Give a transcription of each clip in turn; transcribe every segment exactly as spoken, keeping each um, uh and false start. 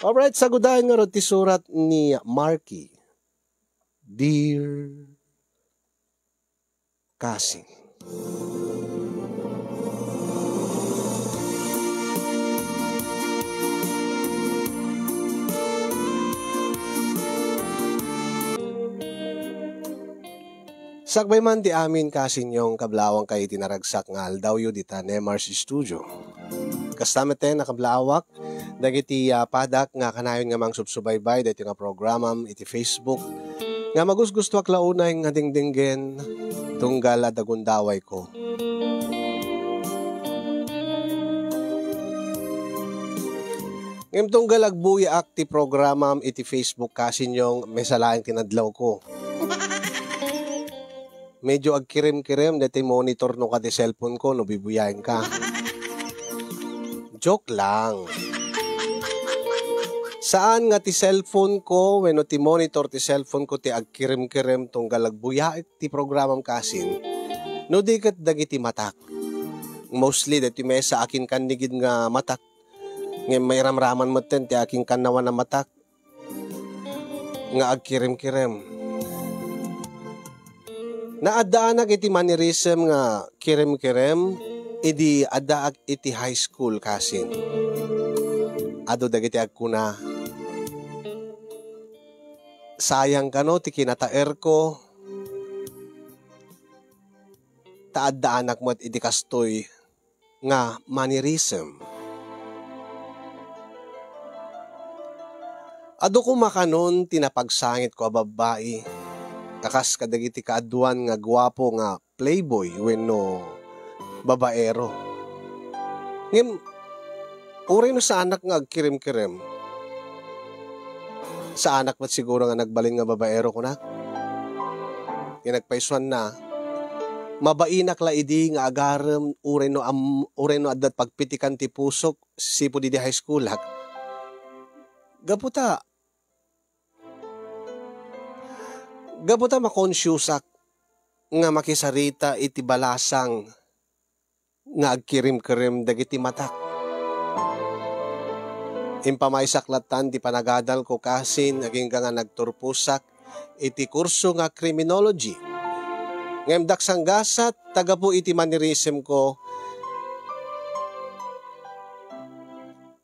Alright, sagudayen ngarud ti surat ni Marky. Dear Cousin. Sakbay man ti amin, Cousin Yong, kablaawankayo iti naragsak nga aldawyo dita Nemar's Studio. Kasta met, a kablaawak, dagiti, ah, padak nga kanayon nga mangsubsubaybay daytoy nga programam iti Facebook nga magusgustoak la unay nga dingdinggen tunggal adda gundawayko. Ngem tunggal agbuyaak ti programam iti Facebook, Cousin Yong, maysa laeng ti nadlawko. Medyo agkirimkirem daytoy monitor no kadi cellphone ko no bibuyaenka. Joke lang. Saan nga ti cellphone ko wenno ti monitor ti cellphone ko ti agkirimkirem tunggal agbuyaek ti programam, Cousin, no di ket dagiti matak. Mostly, daytoy maysa a kinkannigid nga matak. Ngem mairamraman metten ti akinkannawan a matak nga agkirimkirem. Naaddaanak iti mannerism nga kirimkirem idi addaak iti high school, Cousin. Adu dagiti agkuna, "Sayang kano ti kinataerko, ta addaanak met iti kastoy nga mannerism." Adu koma kanon ti napagsangitko a babbai a kas kadagiti kaaduan nga guapo nga playboy wenno babaero. Ngem, uray no saanak nga agkirimkirem, saanak met siguro nga nagbalin nga babaero, kunak. Nga nagpaisuanna, mabainak la idi nga agarem uray no am-, uray no adda pagpitikan ti pusok sipud idi high schoolak. Gapu ta, gapu ta makonsiusak nga makisarita iti balasang nga agkirimkirem dagiti matak. Impamaysak lattan ti panagadalko, Cousin, agingga nga nagturposak iti kurso nga criminology. Ngem daksanggasat, ta gapu iti mannerismko,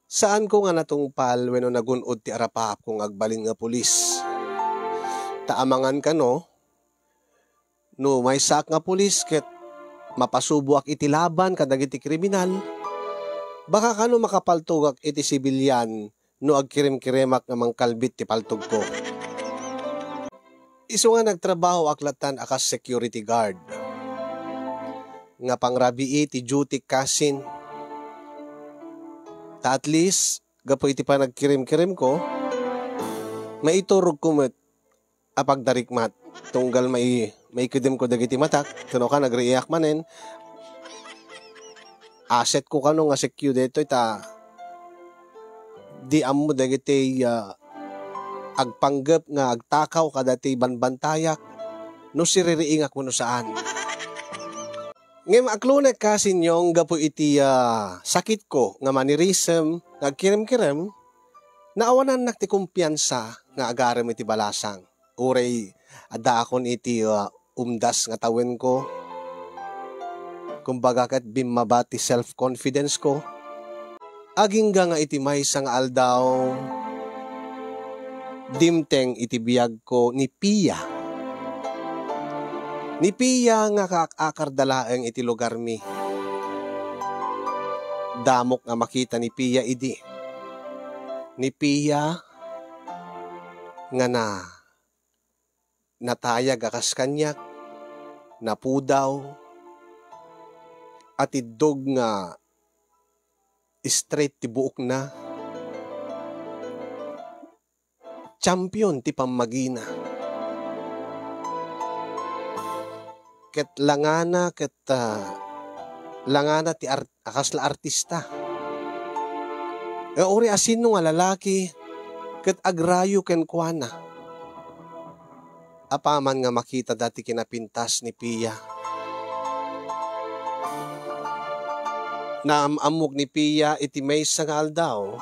saanko nga natungpal wenno nagun-od ti arapaapko nga agbalin nga pulis. Ta amangan kano, no maysaak nga pulis ket mapasuboak iti laban kadagiti kriminal, baka kano makapaltogak iti sibilian no agkirimkiremak nga mangkalbit ti paltogko. Isu nga nagtrabahoak lattan a kas security guard nga pangrabii ti duty, Cousin. Ta at least, gapu iti panagkirimkirimko, maiturogko met a pagdarikmat. Tunggal mai-, maikedemko dagiti matak, ken no ka nagriiak manen, assetko kano nga secure daytoy ta di ammo dagiti, ah, agpanggep nga agtakaw kadagiti banbantayak no siririingak wenno saan. Ngem aklonek, Cousin Yong, gapu iti, ah, sakitko nga mannerism nga agkirimkirem, naawanannak ti kumpiansa nga agarem iti balasang. Uray addaakon iti, ah, umdas nga tawenko, kumbaga ket bimmaba ti self-confidence ko. Agingga nga iti maysa nga aldaw, dimteng iti biagko ni Pia. Ni Pia nga kaak-akarda laeng iti lugarmi. Damok nga makita ni Pia idi. Ni Pia nga na natayag a kas kaniak, napudaw, atiddog nga straight ti buokna. Champion ti pammagina. Ket langana, ket, ah, langana ti art-, a kasla artista. Nga uray a sino nga lalaki ket agrayo kenkuana. Apaman nga makitada ti kinapintas ni Pia. Naam-ammok ni Pia iti maysa nga aldaw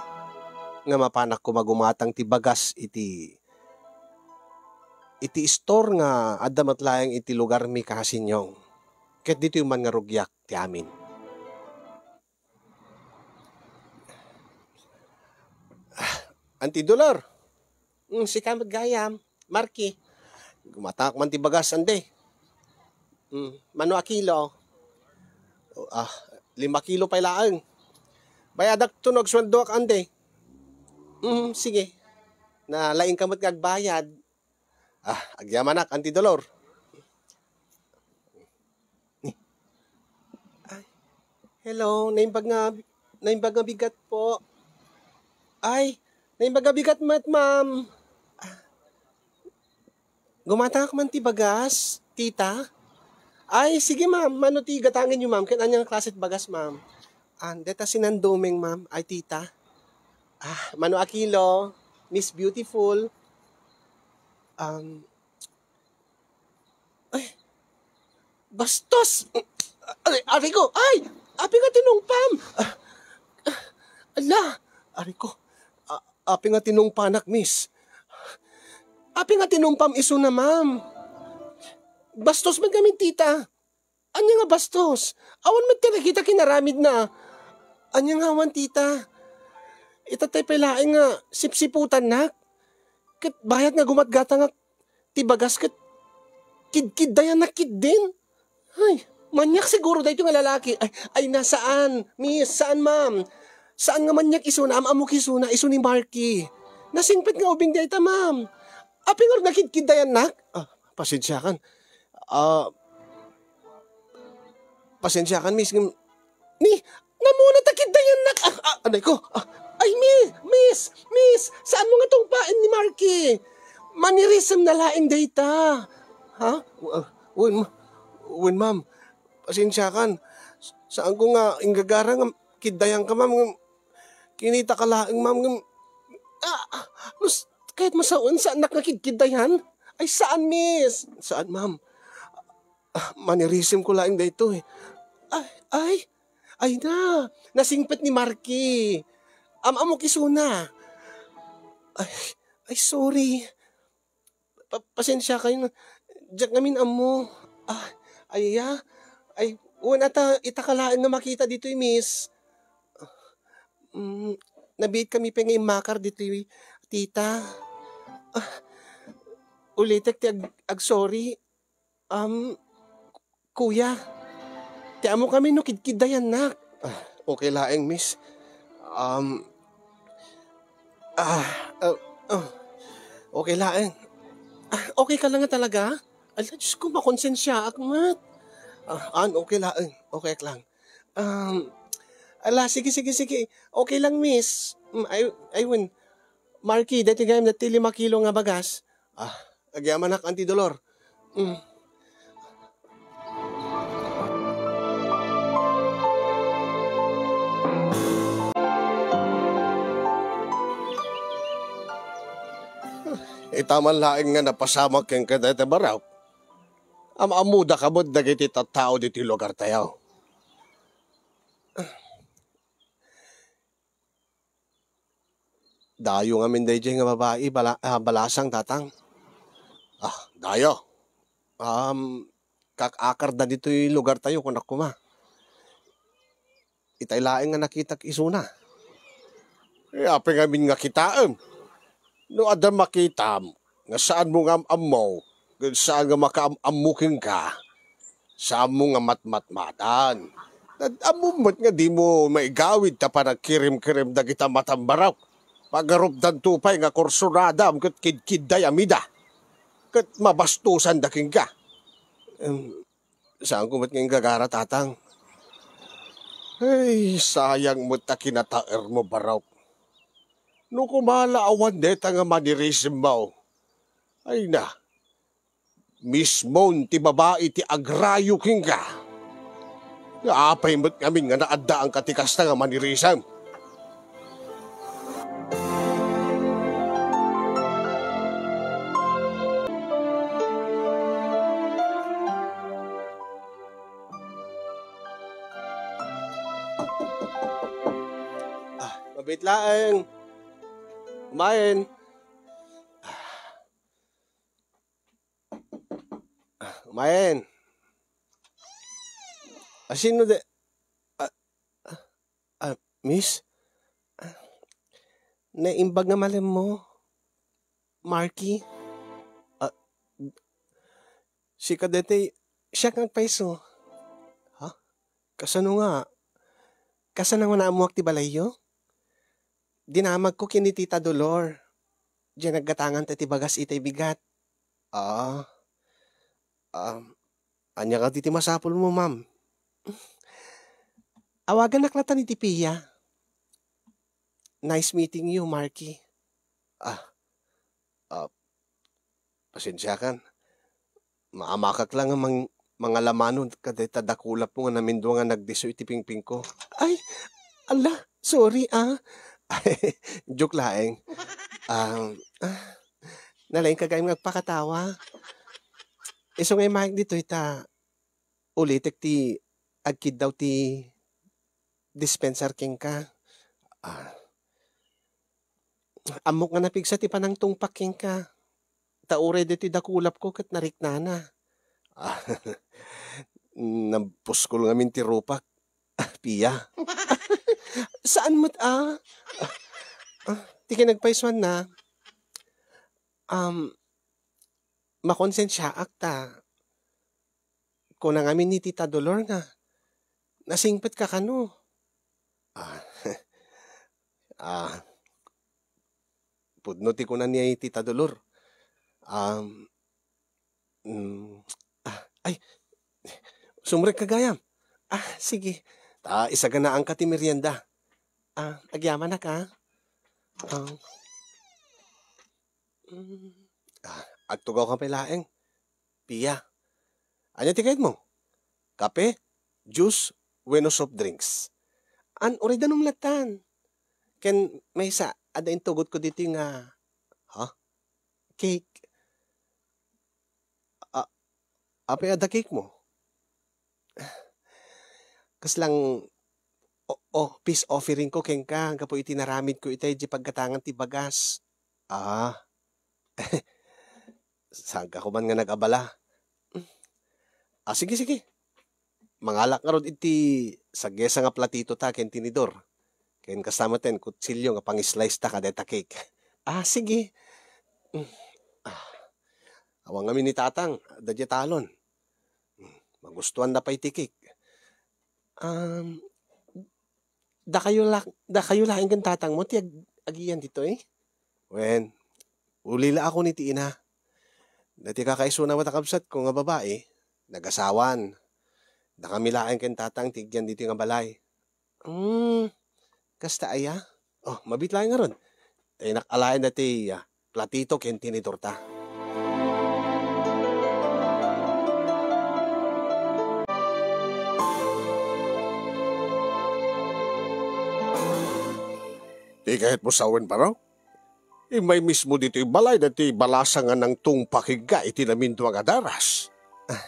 nga mapanak koma gumatang ti bagas iti, iti store nga adda met laeng iti lugarmi, Kaka Sinyong. Ket ditoy man nga rugiak ti amin. Ah, Auntie Dolor. Mm, sika met gayam, Marky. Gumatangak man ti bagas, andi. Mm, mano a kilo? Ah, lima kilo pay laeng. Bayadakto no agsueldoak, andi. Mm, sige. Nalaingka met nga agbayad. Ah, agyamanak, Auntie Dolor. Ay, hello, naimbag nga, naimbag nga bigat po. Ay, naimbag nga bigat met, ma'am. Ah, gumatangak man ti bagas, tita? Ay, sige, ma'am. Mano ti gatangenyo, ma'am? Ken ania nga klase ti bagas, ma'am? Ah, deta sinandomeng, ma'am. Ay, tita. Ah, mano a kilo? Miss Beautiful. Um, ay, bastos! Ay, ari ko! Ay! Apay nga tinungpam? Ah, ah, ala! Ari ko! A-, apay nga tinungpanak, miss? Apay nga tinungpam isuna, ma'am? Bastos man kami, tita. Ania nga bastos? Awan met ti nakita kinaramidna. Ania nga awan, tita? Itatay pay laeng nga sipsiputannak. Ket bayat nga gumatgatangak ti bagas ket kidkiddayannak ketdin. Ay, maniak siguro daytoy nga lalaki. Ay, ay, na, saan, miss, saan, ma'am. Saan nga maniak isuna, am-ammok isuna, isu ni Marky. Nasingpet nga ubing dayta, ma'am. Apay ngarud nga kidkiddayannak? Ah, pasensiakan. Ah, pasensiakan, miss, ngem, ni, namuna ta kiddayannak. Ah, ah, anay ko. Ah, ay, mi-, miss, miss, saan mo nga tungpaen ni Marky? Mannerism na laeng dayta. Ha? Uh, wen, ma-, wen, ma'am. Pasensiakan. Saan ko nga inggagara nga kiddayanka, ma'am. Kinitaka laeng, ma'am, ngem, ah, ah, mas, kahit masawen, saannak nga kidkiddayan? Ay, saan, miss. Saan, ma'am. Ah, mannerism ko laeng daytoy. Ay, ay, ay na, nasingpet ni Marky. Am-ammok isuna. Ay, ay, sorry. Pa-, pasensiakayo, diak ngamin ammo. Ah, ay, ya. Ay, wen, ata, itaka laeng nga makita ditoy, miss. Mm, nabiit kami pay nga immakar ditoy, tita. Ah, ulitek ti ag-, ag-sorry. Um, Kuya, ti ammo kami no kidkiddayannak. Ah, okay laeng, miss. Um, ah, ah, ah, okay laeng. Ah, okay ka lang nga talaga? Ala, Diyos ko, makonsensiaak met. Ah, an, okay laeng. Okay lang. Um, ala, sige, sige, sige. Okay lang, miss. Mm, ay, ay, wen. Marky, dati gayam, dati lima kilo nga bagas. Ah, agyamanak, Auntie Dolor. Mm. Ita man laeng nga napasamak kenka dayta baraw. Am-ammoda ka met dagiti tattao ditoy lugartayo. Dayo ngamin daydiay nga babai, bala-, ah, balasang, tatang. Ah, dayo. Um, kak-akarda ditoy lugartayo, kunak koma. Itay laeng nga nakitak isuna. Eh, apay ngamin nga kitaem? No adda makitam, nga saanmo nga am-ammo, ken saan nga makaam-ammo kenka, saanmo nga matmatmatan. Ad-, ammom met nga dimo maigawid ta panagkirimkirim dagita matambarok. Pagarupdanto pay nga kursunadam ket kidkiddayamida. Ket mabastosanda kenka. Em, saanko met nga inggagara, tatang. Ay, sayang met ta kinataermo, barok. No koma la awan deta nga mannerismmo, ay na, mismon ti babai ti agrayo kenka. Apay met ngamin nga naaddaanka ti kasta nga mannerism? Ah, mabiit laeng. Umayen. Ah, umayen. Asino de... Ah, ah, ah, miss? Ah, naimbag nga malemmo, Marky? Ah, sika daytoy, siak nga agpayso. Ha? Kasano nga? Kasano nga naammoak ti balayyo? Dinamagko ken ni Tita Dolor. Diay naggatanganta ti bagas itay bigat. Ah, um, ania kadi ti masapulmo, ma'am? Awaganak latta ni ti Pia. Nice meeting you, Marky. Ah, ah, pasensiakan. Maamakak la nga mang-, mangalamano kadayta dakulapmo nga namindua nga nagdisso iti pingpingko. Ay, ala, sorry, ah. Joke laeng. Um, ah, nalaingka gayam nga agpakatawa. Isu nga imaik ditoy ta ulitek ti agkiddaw ti dispenser kenka. Ah, ammok nga napigsa ti panangtungpak kenka. Ta uray ditoy dakulapko ket nariknana. Ah, napuskol ngamin ti rupak. Ah, Pia. Saan met, ah? Ah, ah, ti kinagpaysuanna, um, makonsensiaak ta kuna ngamin ni Tita Dolor nga nasingpetka kano. Ah, ah, pudno ti kuna ni Tita Dolor. Um, mm, ah, ay, sumrekka gayam. Ah, sige. Ta isaganaanka ti merienda. Ah, agyamanak, ah. Ah, mm, ah, agtugawka pay laeng. Pia. Ania ti kayatmo? Kape, juice, wenno soft drinks? An, uray danum lattan. Ken maysa, adda intugotko ditoy nga, ha? Cake. A-, apay adda cake mo? Kaslang, o, o, peace offering ko kenka gapu iti naramidko itay di paggatangan ti bagas. Ah. Saanka koma nga nag-abala. Ah, sige, sige. Mangalak ngarud iti sagesa nga platito ta ken tinidor. Ken kasta met ti kutsilio nga pangislice ta kadayta cake. Ah, sige. Mm. Ah. Awan ngamin ni Tatang, adda diay talon. Mm. Magustuanna pay ti cake. Um, dakayo la-, dakayo laeng ken tatangmo ti ag-, agiyan ditoy? Wen, ulila ako ni ti ina. Dati kakaisuna met a kabsatko nga babai, nagasawan. Dakami laeng ken tatang ti agiyan ditoy nga balay. Hmm, kasta aya? Oh, mabiit laeng ngarud. Tay nak alaen dati, ah, platito ken tinidor ta. Ti kayatmo sawen, Barok? Immay mismo ditoy balay dati balasang nga nangtungpa kenka iti namindua nga daras. Ah,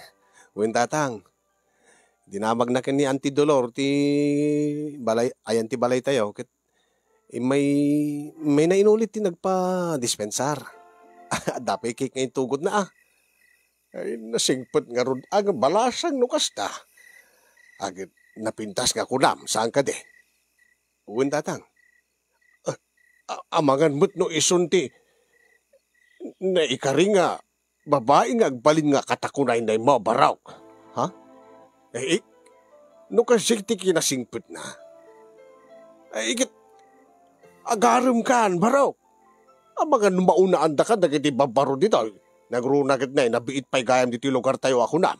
wen, Tatang. Dinamagna ken ni Auntie Dolor ti balay, ayan ti balaytayo, ket immay, immay na inulit ti nagpadispensar. Adda pay cake nga intugotna, ah. Ay, nasingpet ngarud a nga balasang no kasta. Agid napintas nga kunam, saan kadi? Wen, Tatang. Ah, a-, amangan met no isun ti naikari nga babai nga agbalin nga katakunaynaymo, Barok. Ha? Eh, ik-, no kasik ti kinasingpetna. Eh, ikit, agarem kan, Barok. Amangan no maunaan daka dagiti babbaro ditoy. Nagruna ket nay, nabiit pay gayam ditoy lugartayo a kunam.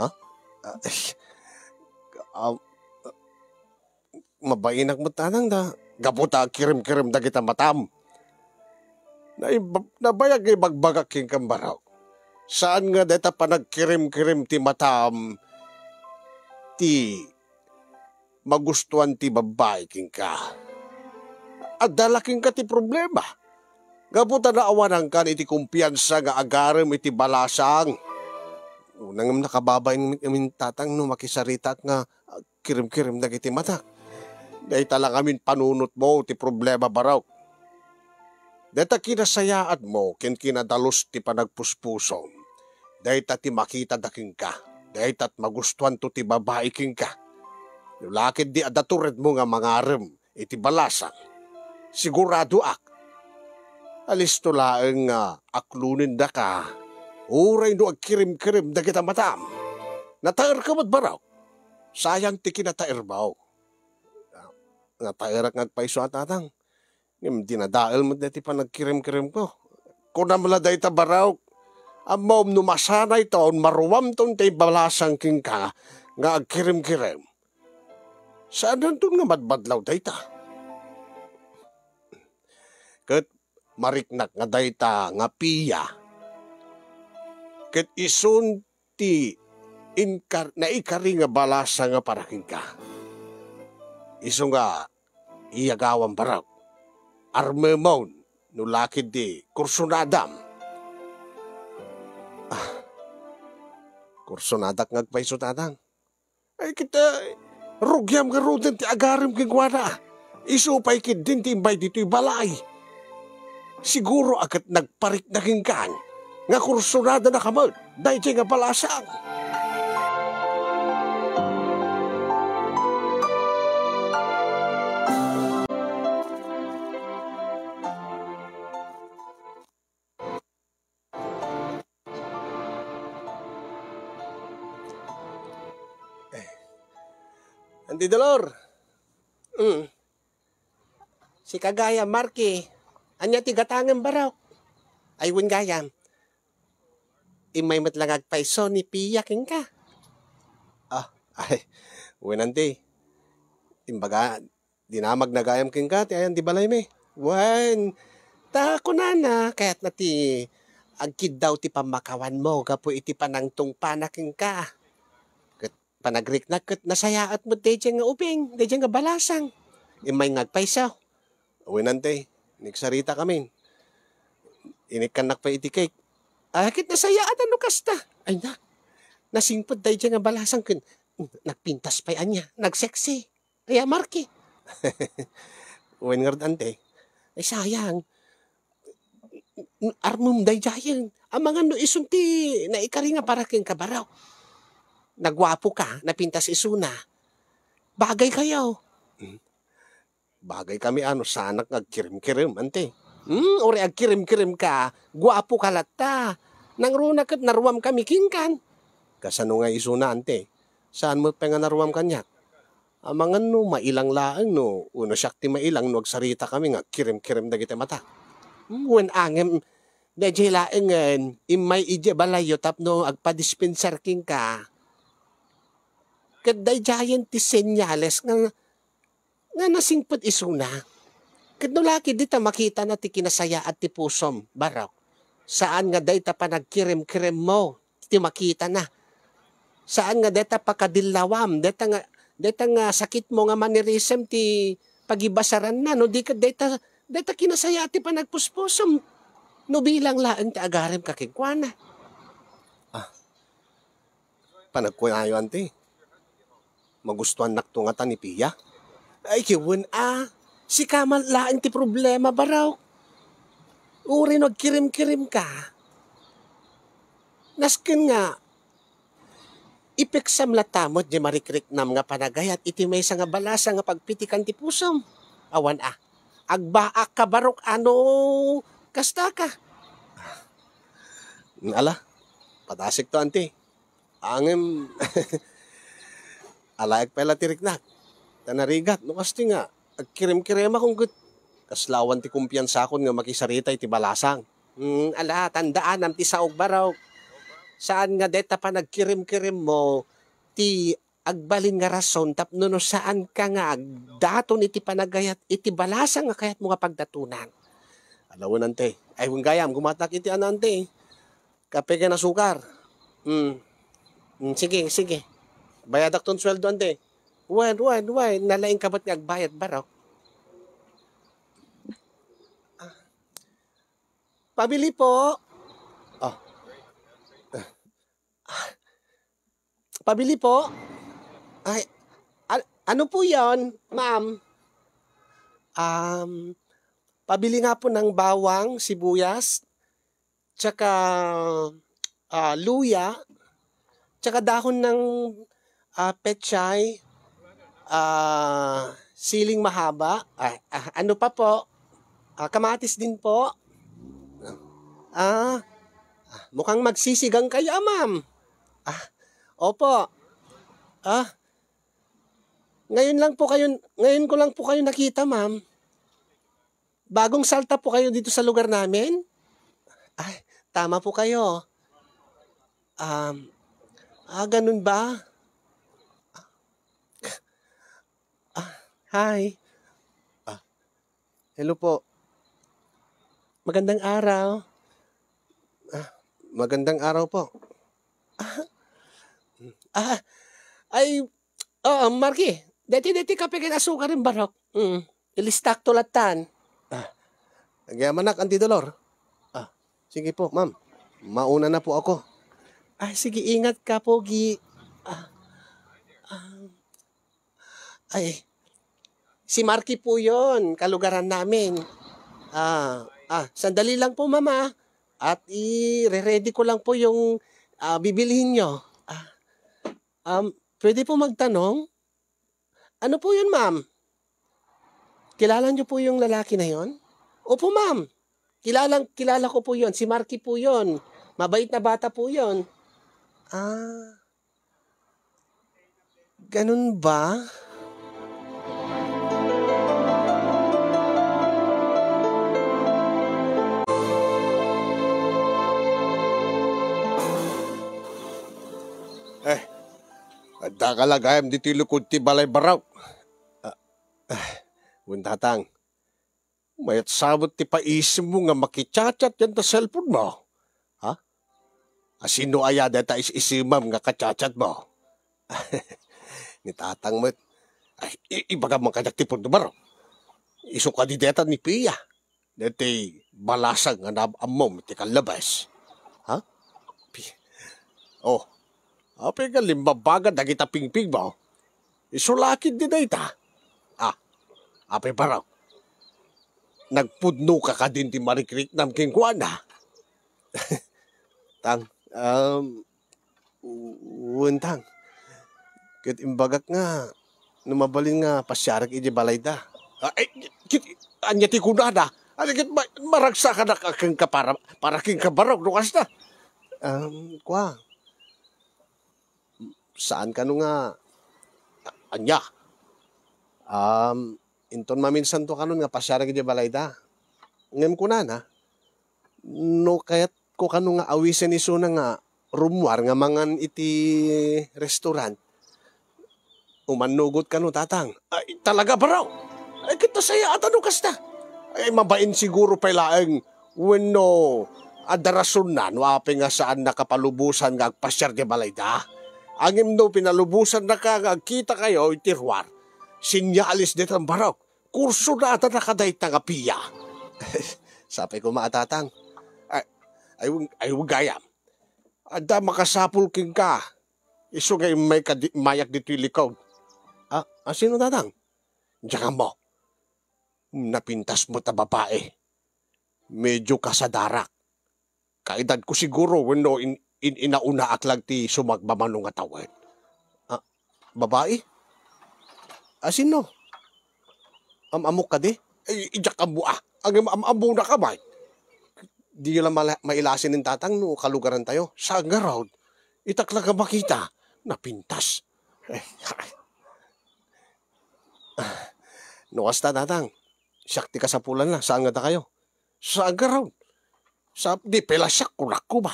Ha? Ah, ah, Mabainak met, Tatang, da gapu ta agkirimkirim dagita matam. Naib-, nabayag nga ibagbagak kenka, Barok. Saan nga dayta panagkirimkirim ti matam ti magustuan ti babbai kenka. Adda la kenka ti problema. Gapu ta naawanankan iti kumpiansa nga agarem iti balasang. Una ngem nakababain ngamin, Tatang, no makisaritak nga kirimkirim dagiti matak. Dayta la ngamin panunotmo ti problema, Barok. Dayta kinasayaatmo ken kinadalus ti panagpuspusom, dayta ti makitada kenka, dayta ti magustuanto ti babai kenka. No la ketdi adda turedmo nga mangarem iti balasang, siguradoak a listo laeng nga aklonendaka uray no agkirimkirem dagita matam. Nataerka met, barok. Sayang ti kinataermo. Nataerak nga agpayso a, tatang. Ngem dinadael met dayta panagkirimkirimko. Kunam la dayta, barok. Ammom no masanayton, maruamton ti balasang kenka nga agkirimkirem. Saananton nga madmadlaw dayta. Ket mariknak nga dayta nga Pia ket isun ti inkar-, naikari nga balasang para kenka. Isu nga iyagawam, barok. Armemon no la ketdi kursunadam. Ah, kursunadak nga agpayso, tatang. Ay, ket, ah, rugiam ngaruden ti agarem kenkuana. Isu pay ketdin ti imbay ditoy balay. Siguro a ket nagparikna kenkan nga kursunadana ka met daydiay nga balasang. Eh, Auntie Dolor. Mm. Sika gayam, Marky. Ania ti gatangem, barok? Ay, wen gayam. Immay met la nga agpayso ni Pia kenka. Ah, ay, wen, Auntie. Imbaga, dinamagna gayam kenka ti ayan ti balaymi. Wen, ta kunana, kayatna ti agkiddaw ti pammakawanmo gapu iti panangtungpana kenka. Ket panagriknak ket nasayaat met daydiay nga ubing, daydiay nga balasang. Immay nga agpayso. Wen, Auntie, nagsarita kamin. Inikkannak pay iti cake. Ah, ket nasayaatan no kasta. Ay na, nasingpet daydiay nga balasang ken nagpintas pay ania, nagsexy. Aya, Marky. Wen ngarud, Auntie. Ay, sayang. Armem daydiayen. Amangan no isun ti naikari nga para kenka, barok. Naguapoka, napintas isuna. Bagaykayo. Hmm. Bagaykami a no saanak nga agkirimkirem, Auntie. Hmm, uray agkirimkiremka, guapoka latta. Nangruna ket naruamkami kenkan. Kasano nga isuna, Auntie? Saan met pay nga naruam kaniak? Amangan no mailang laeng no, wenno siak ti mailang no agsaritakami nga agkirimkirem dagiti matak. Hmm, wen a ngem, daydiay laengen, immay idiay balayyo tapno agpadispensar kenka. Ket daydiayen ti senyales nga, nga nasingpet isuna. Ket no la ketdi ta makitana ti kinasayaat ti pusom, barok. Saan nga dayta panagkirimkiremmo ti makitana. Saan nga dayta pakadillawam, dayta nga, dayta nga sakitmo nga mannerism ti pagibasaranna, no di ket dayta, dayta kinasayaat ti panagpuspusom. No bilang laeng ti agaremka kenkuana. Ah, panagkunayo, Auntie. Magustuannakto ngata ni Pia? Ay, wen a. Sika met laeng ti problema, barok. Uray no agkirimkirimka. Nasken nga, ipeksam latta met diay marikriknam nga panagayat iti maysa nga balasang nga pagpitikan ti pusom. Awan a. Agbaakka, barok, a no kastaka. Ala, padasekto, Auntie. Ngem, alaek pay la ti riknak. Ta narigat, no kasta nga, agkirimkiremakon ket kasla awan ti kumpiansakon nga makisarita iti balasang. Hmm, ala, tandaanam ti saok, barok. Saan nga dayta panagkirimkirimmo ti agbalin nga rason tapno no saanka nga agdaton iti panagayat iti balasang nga kayatmo nga pagdatonan. Ala wen, Auntie. Ay, wen gayam, gumatak iti ano, Auntie. Kape ken asukar. Hmm. Hmm, sige, sige. Bayadakton sueldo, Auntie. Wen, wen, wen. Nalaingka met nga agbayad, barok. Ah. Pabili po. Oh. Ah. Pabili po. Ay, a-, ano po yon, ma'am? Um, Pabili nga po ng bawang, sibuyas, tsaka, ah, luya, tsaka dahon ng, ah, pechay, ah, siling mahaba, ah, ah, ano pa po? Ah, kamatis din po. Ah, ah, mukhang magsisigang kayo, ah, ma'am. Ah, opo. Ah, ngayon lang po kayo, ngayon ko lang po kayo nakita, ma'am. Bagong salta po kayo dito sa lugar namin? Ay, tama po kayo. Um, ah, ganun ba? Ah, hi. Ah, hello po. Magandang araw. Ah, magandang araw po. Ah, ah, ay, oo, Marky. Deti, deti kape ken asukar, Barok. Mm. Ilistak to latan. Ah, agyamanak, Auntie Dolor. Ah, sige po, ma'am. Mauna na po ako. Ah, sige, ingat ka, Pogi. Ah, ah, ay, si Marky po yon, kalugaran namin. Ah, ah, sandali lang po, mama. At i-ready ko lang po yung, ah, bibilhin nyo. Ah, um, pwede po magtanong? Ano po yun, ma'am? Kilala niyo po yung lalaki na yon? Opo, ma'am. Kilalang, kilala ko po yon. Si Marky po yon. Mabait na bata po yon. Ah, ganun ba? Eh, adda ka la gayam ditoy likod ti balay, Barok? Ah, ah, wen, Tatang. Mayat sabet ti paisemmo nga makichat-chat diay ta cellphone mo. Ha? Asino aya dayta is-isemam nga kachat-chat mo? Ni Tatang met. Ay, i-, ibagam man kaniak ti punto, Barok. Isu kadi dayta ni Pia. Daytay balasang nga naam-ammom iti kallabes. Ha? Pi-, oh, apay nga limmabaga dagita pingping mo? Isu la ketdi dayta. Ah, apay, Barok? Nagpudno ka kadin ti marikriknam kenkuana? Tang, um, wen, Tang. Ket imbagak nga no mabalin nga pasiarek idiay balayda. Ah, eh, ket ania ti kunada? Ania ket ma-, maragsakanak a kenka para, para kenka, Barok, no kasta? Um, kua, saan kano nga, ania? Um, inton maminsanto kanon nga pasiarek idiay balayda. Ngem kunana, no kayatko kano nga awisen isuna nga rummuar nga mangan iti restaurant, umannugot kano, Tatang. Ay, talaga, Barok? Ay, ket ta sayaat no kasta. Ay, mabain siguro pay laeng wenno adda rasonna no apay nga saannaka palubosan nga agpasiar idiay balayda. Ngem no pinalubosannaka nga agkitakayo iti ruar, senyales daytan, Barok. Kursunadana kadayta nga Pia. Sapay koma a, Tatang. Ay, ay, ay, gayam. Adda makasapul kenka. Isu nga immay ka di-, mayak ditoy likod. Ah, asino, Tatang? Diak ammo. Napintas met a babai. Medyo kasadarak. Kaedadko siguro wenno in-, in-, inaunaak lang ti sumagmamano nga tawen. Ah, babai? Asino? Am-ammok kadi? Ay, diak ammo a. Ngem am-, am-, ammonaka met. Diyo la mala-, mailasin ni Tatang no kalugarantayo. Saan ngarud? Itak la nga makita. Napintas. No kasta, Tatang, siak ti kasapulanna. Saan nga dakayo? Saan ngarud? Sa, di pay la siak, kunak koma.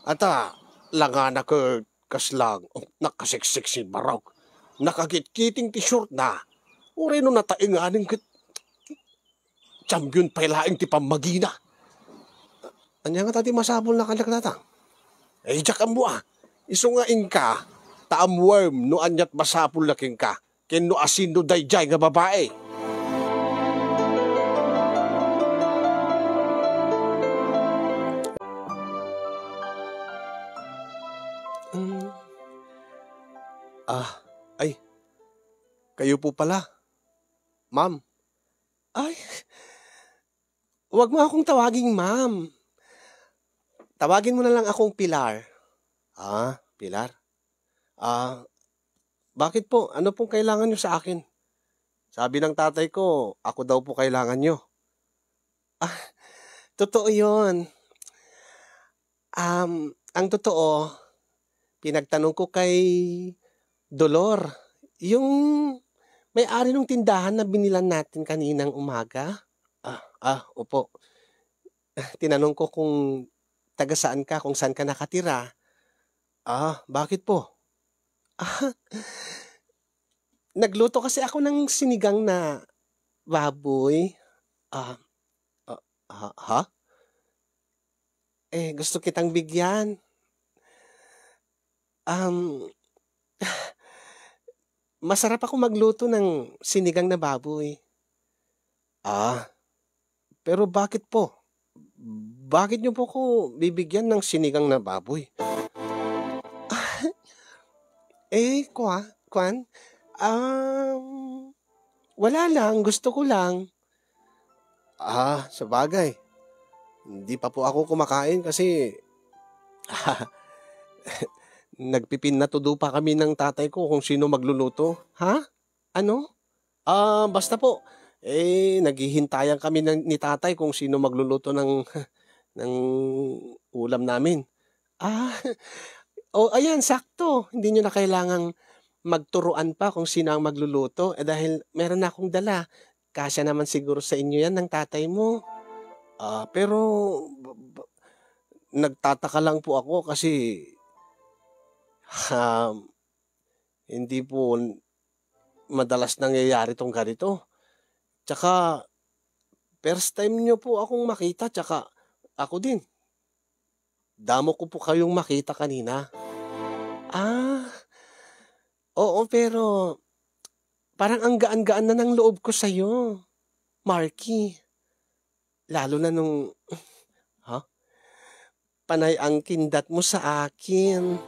Ata, langana ket kasla, oh, nakasiksik si Barok. Nakakitkiting ti shortna. Uray no nataenganen ket champion pay laeng ti pammagina. Ania ngata ti masapulna kaniak, Tatang? Eh, diak ammo a. Isu nga inka, ta ammoem no aniat masapulna kenka. Ken no asino daydiay nga babai. Mm. Ah, ay. Kayo po pala, ma'am. Ay, Huwag mo akong tawaging ma'am. Tawagin mo na lang akong Pilar. Ah, Pilar? Ah, bakit po? Ano pong kailangan niyo sa akin? Sabi ng tatay ko, ako daw po kailangan niyo. Ah, totoo 'yon. Um, ang totoo, pinagtanong ko kay Dolor, yung may-ari nung tindahan na binilan natin kaninang umaga. Ah, ah, opo. Tinanong ko kung taga saan ka, kung saan ka nakatira. Ah, bakit po? Ah, nagluto kasi ako ng sinigang na baboy. Ah, ah, ha? Ha? Eh, gusto kitang bigyan. Um, masarap ako magluto ng sinigang na baboy. Ah, pero bakit po? Bakit niyo po ko bibigyan ng sinigang na baboy? Eh, kwa, kwan? Um, wala lang, gusto ko lang. Ah, sabagay. Hindi pa po ako kumakain kasi nagpipinatudo pa kami ng tatay ko kung sino magluluto. Ha? Ano? Ah, basta po, eh, naghihintayan kami ng, ni tatay kung sino magluluto ng, ng ulam namin. Ah, o ayan, sakto. Hindi nyo na kailangang magturuan pa kung sino ang magluluto. Eh, dahil meron na akong dala. Kasya naman siguro sa inyo yan ng tatay mo. Ah, pero b- b- nagtataka lang po ako kasi um, hindi po n- madalas nangyayari tong ganito. Tsaka, first time nyo po akong makita, tsaka ako din. Damo ko po kayong makita kanina. Ah, oo, pero parang ang gaan-gaan na ng loob ko sa'yo, Marky. Lalo na nung, ha? Panay ang kindat mo sa akin.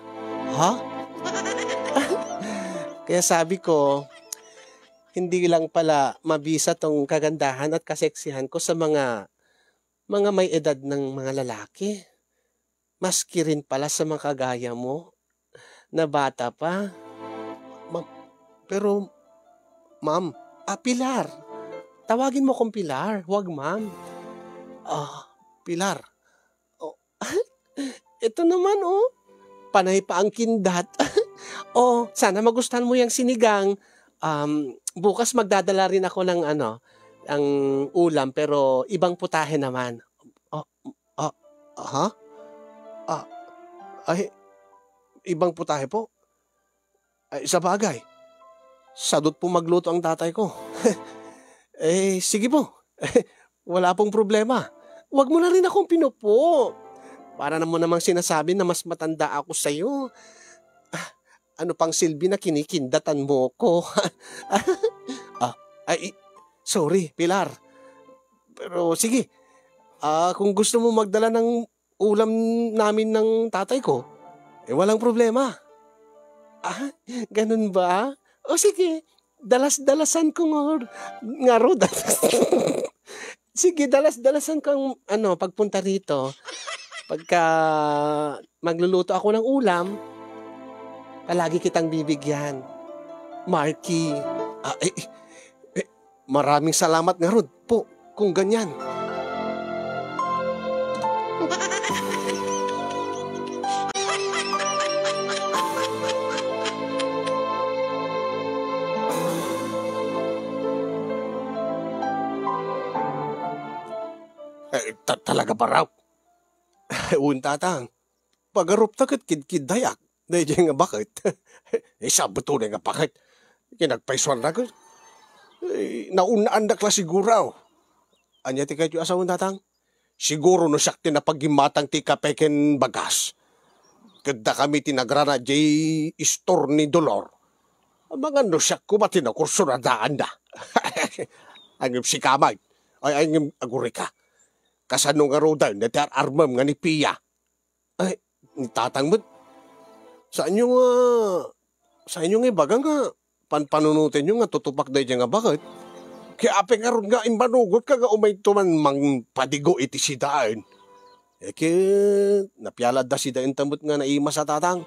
Ha? Kaya sabi ko, hindi lang pala mabisa tong kagandahan at kaseksihan ko sa mga, mga may edad ng mga lalaki. Maski rin pala sa mga kagaya mo na bata pa. Ma- pero, ma'am, ah, Pilar. Tawagin mo akong Pilar, huwag ma'am. Ah, Pilar. Oh, ito naman, oh. Panay pa ang kindat. Oh, sana magustuhan mo yung sinigang. Um, bukas magdadala rin ako ng ano, ang ulam, pero ibang putahe naman. Oh, ah, ha? Ah, ay, ibang putahe po? Ay, sabagay. Sadot po magluto ang tatay ko. Eh, sige po. Wala pong problema. Huwag mo na rin akong pinupo. Para na mo namang sinasabi na mas matanda ako sa'yo. Ah, ano pang silbi na kinikindatan mo ko? Ah, ay, sorry, Pilar. Pero sige, ah, kung gusto mo magdala ng ulam namin ng tatay ko, eh, walang problema. Ah, ganun ba? O sige, dalas-dalasan ko ngar-, ngarud. Sige, dalas-dalasan ko ang, ano, pagpunta rito. Pagka magluluto ako ng ulam, palagi kitang bibigyan. Marky. Ah, eh, eh, maraming salamat ngarud po, kung ganyan. Eh, ta-, talaga ba raw? Wen, tatang. Pagarup ta ket kidkiddayak daydiay nga baket. Isabet unay nga baket. Kinagpaysuannak. Eh, naun-annak la siguro. Ania ti kayatyo a sawen, tatang? Siguro no siak ti napagimmatang ti kape ken bagas. Ket dakami ti nagrana diay istor ni Dolor. Amangan no siak koma ti nakursunadaanna. Ngem sika met, ay, ay, ngem agurika. Kasano ngaruden ti ar-armem nga ni Pia? Ay, ni tatang met. Saanyo nga, saanyo nga ibaga nga panpanunotenyo nga tutupak daydiay nga baket? Ket apay ngarud nga immanugotka nga umayto man mangpadigo iti sidaen? E ket napiala adda sidaenta met nga naimas a, Tatang.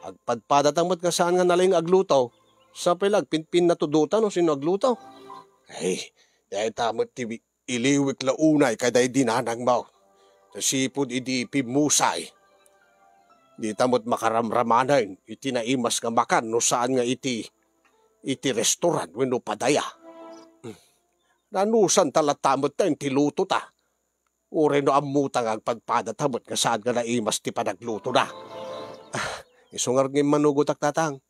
Agpadpadata met nga saan nga nalaing agluto. Sapay la agpinpinnatudota no sino agluto. Ay, dayta met ti iliwek la unay kadaydi nanangmo. Sipud idi pimmusay, dita met makaramramanen iti naimas nga makan no saan nga iti, iti restaurant wenno padaya. Nanusanta latta met ti lutota. Uray no ammota nga agpadpadata met nga saan nga naimas ti panaglutona. Ah, isu ngarud nga immanugotak, Tatang.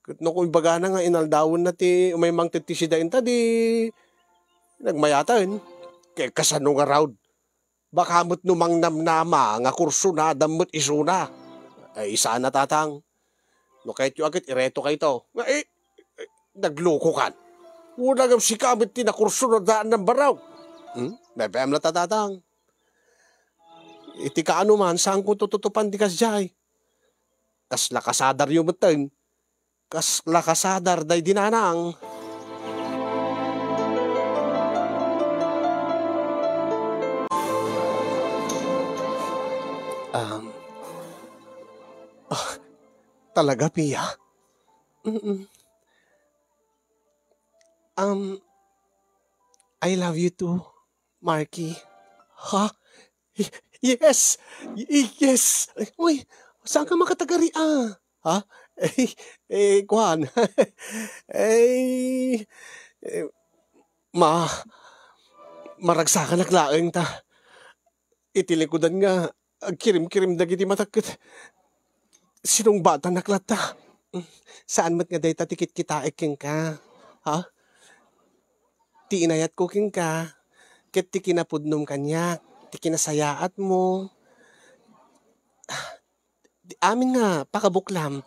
Ket no kumbagana nga inaldawenna ti umay mangted ti sidaenta, di nagmayaten. Ket kasano ngarud? Baka met no mangnamnama nga kursunada met isuna. Ay, saan a, Tatang. No kayatyo a ket iretokayto. Nga, eh, eh, naglukokan. Una nga sika met ti nakursunadaan ng baraw. Hmm? Bebem la ta, Tatang. Iti kaano man, saan ko tututupan ti kasdiay? Kasla kasadaryo metten. Kasla kasadar daydi nanang. Um, ah, talaga, Pia? Mm-mm. Um, I love you too, Marky. Ha? Y-, yes! Y-, yes! Uy, saan ka makatagari, ah? Ha? Eh, eh, kuan. Eh, eh, ma-, maragsakanak laeng ta. Iti likudan nga agkirimkirim dagiti matak ket sinungbatanak latta. Saan met nga dayta ti kitkitaek kenka, ha? Ti inayatko kenka, ket ti kinapudnom kaniak, ti kinasayaatmo. Ti amin nga pakabuklam,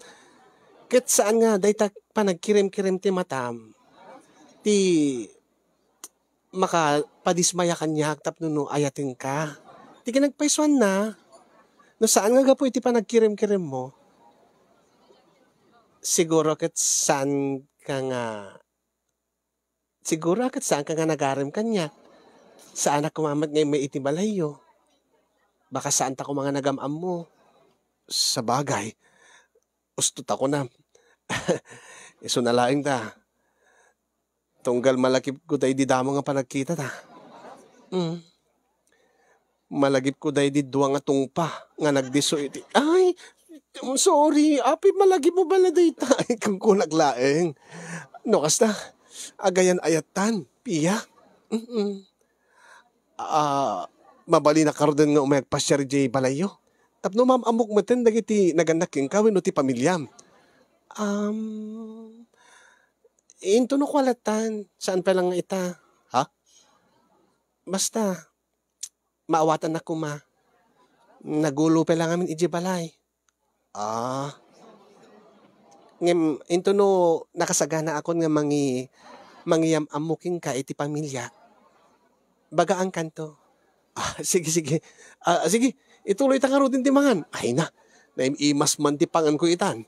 ket saan nga dayta panagkirimkirim ti matam, ti makapadismaya kaniak tapno no ayatenka. Ti kinagpaysuanna, no saan nga gapu iti panagkirimkirimmo, siguro ket saan ka nga, siguro ket saan ka nga nagarem kaniak. Saanak koma met nga immay iti balayyo. Baka saan ta koma nga nagam-ammo. Sabagay, usto ta kunam. Isuna laeng ta. Tunggal malagipko daydi damo nga panagkita ta. Mm. Malagipko daydi dua nga tungpa nga nagdisso iti, ay, I'm sorry, apay malagipmo bala dayta? Ay, kunkunak laeng. No kasta, agayan-ayattan, Pia. Mm-mm. Ah, mabalinak ngaruden nga umay agpasiar idiay balayyo. Tapno maam-ammok metten dagiti nagannak kenka wenno ti pamiliam. Um, into no kua lattan, saan pay lang nga ita. Ha? Basta, maawatannak koma. Nagulo pay lang ngamin idiay balay. Ah. Ngem, into no nakasaganaakon nga mangi-, mangiyam-ammo kenka iti pamiliak, bagaankanto. Ah, sige, sige. Ah, sige, ituloyta ngaruden ti mangan. Ay na, naim-imas man ti panganko itan.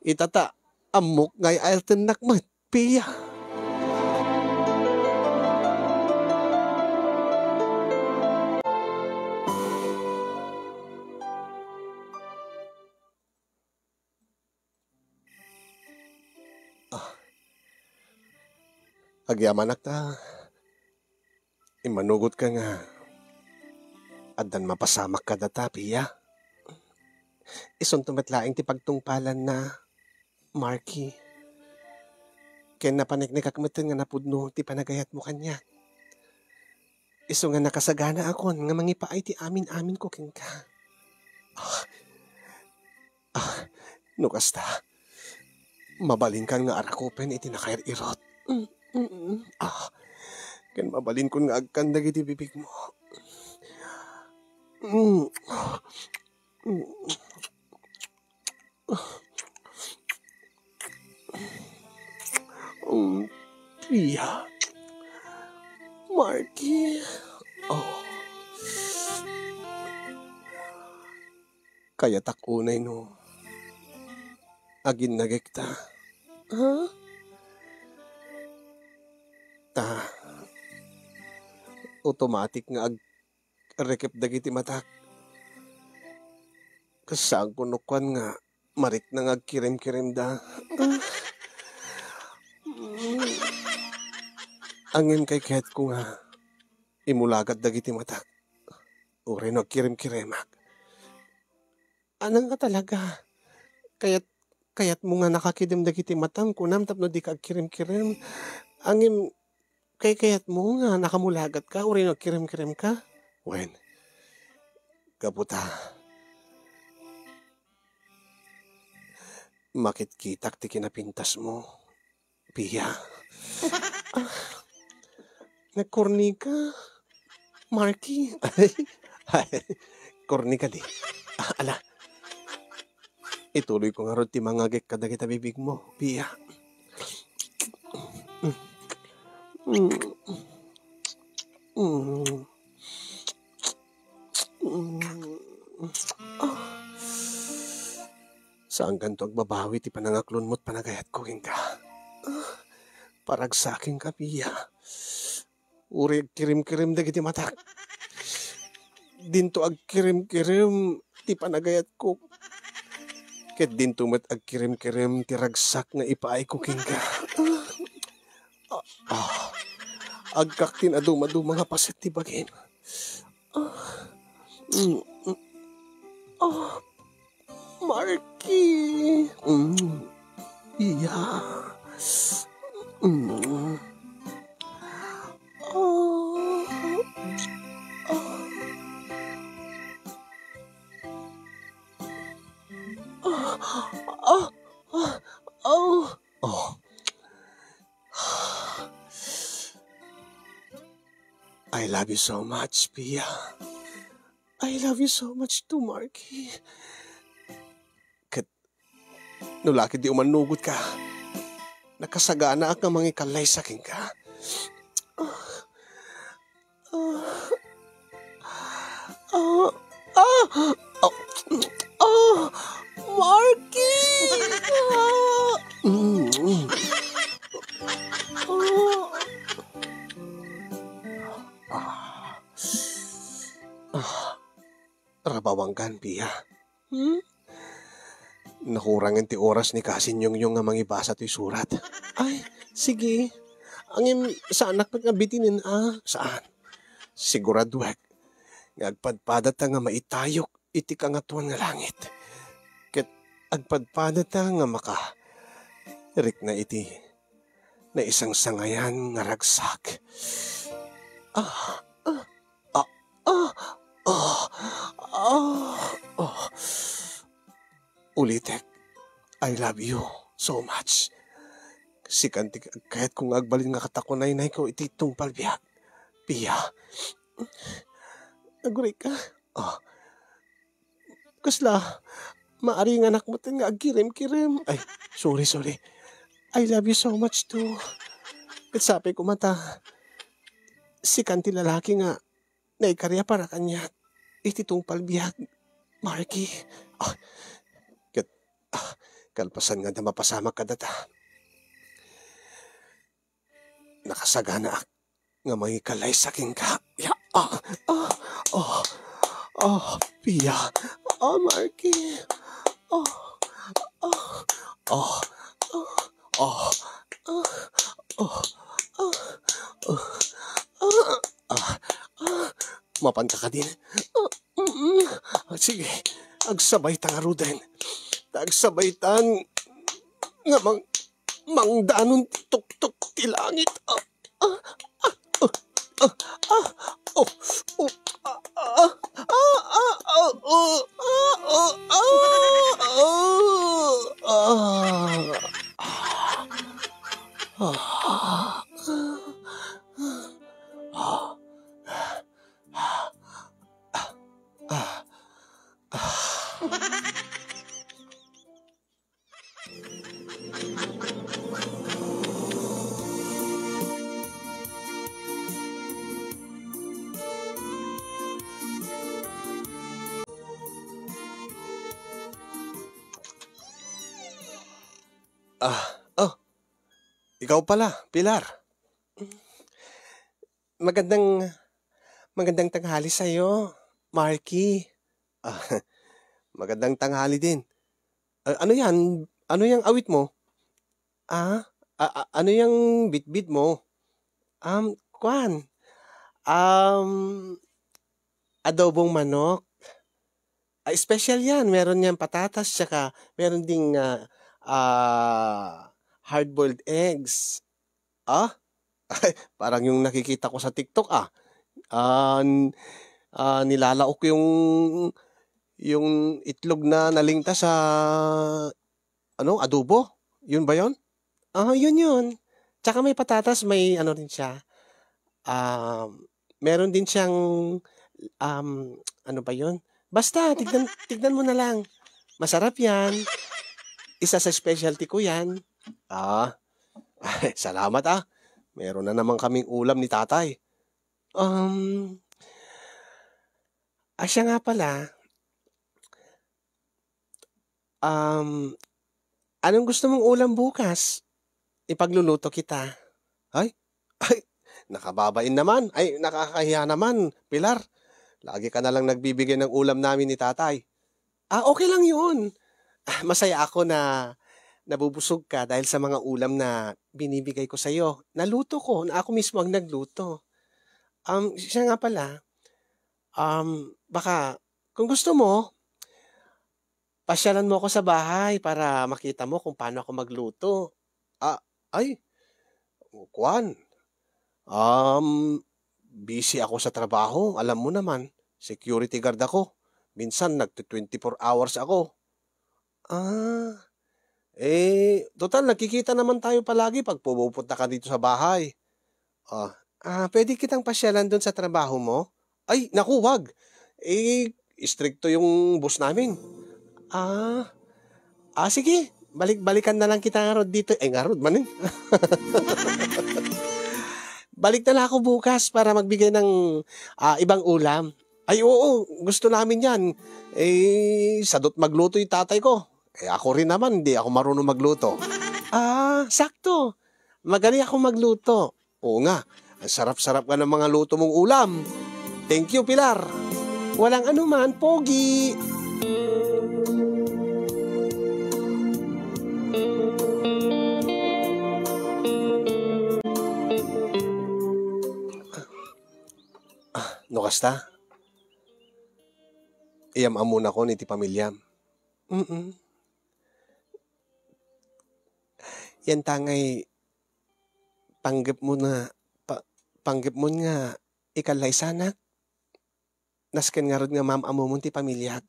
Ita ta, ammok nga ay-ayatennak met. Pia. Ah. Agyamanak ta. Immanugotka nga addan mapasamak kadata, Pia. Isunto met laeng ti pagtungpalanna, Marky. Ken napaneknekak metten nga napudno ti panagayatmo kaniak. Isu nga nakasaganaakon nga mangipaay ti amin-aminko kenka. Ah, ah, no kasta, mabalinkan nga arakupen iti nakair-irot. Mm, mm, mm. Ah, ken mabalinkon nga agkan dagiti bibigmo. Mm. Mm. Mm, Pia. Marky. Oh. Kayatak unay no aginnagekta. Ha? Ta, automatic nga agrikep dagiti matak. Kas saanko no kuan nga marikna nga agkirimkirimda. Ngem kaykayatko nga imulagat dagiti matak. Uray no agkirimkirimak. Anang nga talaga? Kayat, kayatmo nga nakakidem dagiti matam, kunam, tapno dika agkirimkirim. Ngem kaykayatmo nga nakamulagatka, uray no agkirimkirimka? Wen, gapu ta makitkitak ti kinapintasmo. Pia. Ah, nagkornika. Marky. Kornika di. Ah, ala. Ituloyko ngarud ti mangagek kadagita bibigmo, Pia. Mm. Mm. Mm. Ah. Saankanto agbabawi ti panangaklonmo't panagayatko kenka. Ah, paragsakenka, Pia. Uray agkirimkirim dagiti matak. Dinto agkirimkirim ti panagayatko. Ket dinto met agkirimkirim ti ragsak nga ipaayko kenka. Ah, ah, agkak ti nadumaduma nga paset ti bagim. Ah, mm, mm. Ah, Marky. Mm. Iya. Mm. Ah. Ah. Ah. Ah. Ah. Oh. Oh. I love you so much, Pia. I love you so much too, Marky. Ket no la ketdi umannugotka, nakasaganaak nga mangikallaysa kenka. Ah, ah, ah, ah, ah, ah, Marky! Ah, mm, ah, ah, ah. Rabawangan, Pia. Hmm? Nakurangen ti oras ni Kasin Yongyong nga mangibasa toy surat. Ay, sige. Ngem, saanak met nga bitinen, a? Saan? Siguraduek nga agpadpadata nga maitayok iti kangatoan nga langit. Ket agpadpadata nga makarikna iti naisangsangayan nga ragsak. Ah, ah, ah, ah, ah, ah, ah. Ulitek, I love you so much. Sikan ti kayatko nga agbalin nga katakunaynayko iti tungpal biag. Pia. Agurayka? Ah. Kasla, maaringanak met nga agkirimkirim. Ay, sorry, sorry. I love you so much too. Ket sapay koma ta, sikan ti lalaki nga naikari a para kaniak iti tungpal biag, Marky. Ah, ket, ah, kalpasan nga adda mapasamak kadata, nakasaganaak nga mangikallaysa kenka. Ya, ah, ah, ah, ah, Pia. Ah, Marky. Ah, ah, ah, ah, ah, ah, ah, ah, ah, ah, ah. Mapanka kadin? Ah, mm, mm. Sige, agsabayta ngaruden. Ta agsabaytan nga mang-, mangdanon ti tuktok ti langit. Ah, ah, ah, ah, ah, oh, oh, ah, ah, ah, ah, ah, oh, ah, ah, ah, ah, ah, ah, ah, ah, ah, ah. Ah, oh. Ikaw pala, Pilar. Magandang, magandang tanghali sa'yo, Marky. Ah, magandang tanghali din. A-, ano yan? Ano yang awit mo? Ah, a-, a-, ano yang bitbit mo? Um, kwan. Um, adobong manok. Ah, special yan. Meron yan patatas, tsaka meron ding, ah, ah, hard-boiled eggs. Ah? Ay, parang yung nakikita ko sa TikTok, ah. Ah, n-, ah, nilalaok yung, yung itlog na nalinta sa, ano, adobo. Yun ba yun? Ah, yun yun. Tsaka may patatas, may ano rin siya. Um, meron din siyang, um, ano ba yun? Basta, tignan, tignan mo na lang. Masarap yan. Isa sa specialty ko yan. Ah, salamat ah. Meron na naman kaming ulam ni tatay. Um, ah, siya nga pala, um, anong gusto mong ulam bukas? Ipagluluto kita. Ay, ay, nakababain naman. Ay, nakakahiya naman, Pilar. Lagi ka na lang nagbibigay ng ulam namin ni tatay. Ah, okay lang yun. Ah, masaya ako na nabubusog ka dahil sa mga ulam na binibigay ko sa'yo. Naluto ko, na ako mismo ang nagluto. Um, siya nga pala, um, baka, kung gusto mo, pasyalan mo ako sa bahay para makita mo kung paano ako magluto. Ah, ay, kuwan. Um, busy ako sa trabaho. Alam mo naman, security guard ako. Minsan, nagti-twenty-four hours ako. Ah, eh, total, nagkikita naman tayo palagi pag pumupunta ka dito sa bahay. Ah, ah, pwede kitang pasyalan dun sa trabaho mo? Ay, naku, wag. Eh, istrikto yung boss namin. Ah, ah, sige. Balik-balikan na lang kita ngarod dito. Eh, ngarod manin. Balik na lang ako bukas para magbigay ng, ah, ibang ulam. Ay, oo, gusto namin yan. Eh, sadot magluto yung tatay ko. Eh, ako rin naman, di ako marunong magluto. Ah, sakto. Magaling ako magluto. Oo nga, ang sarap-sarap nga ng mga luto mong ulam. Thank you, Pilar. Walang anuman, Pogi. Ah, no kasta? Iyam-amon ako ni ti pamiliam. Mm. Yan tangay panggep mo na, pa-, panggep mo nga ikallaysanak. Nasken ngarud nga maam-amomon ti pamiliak.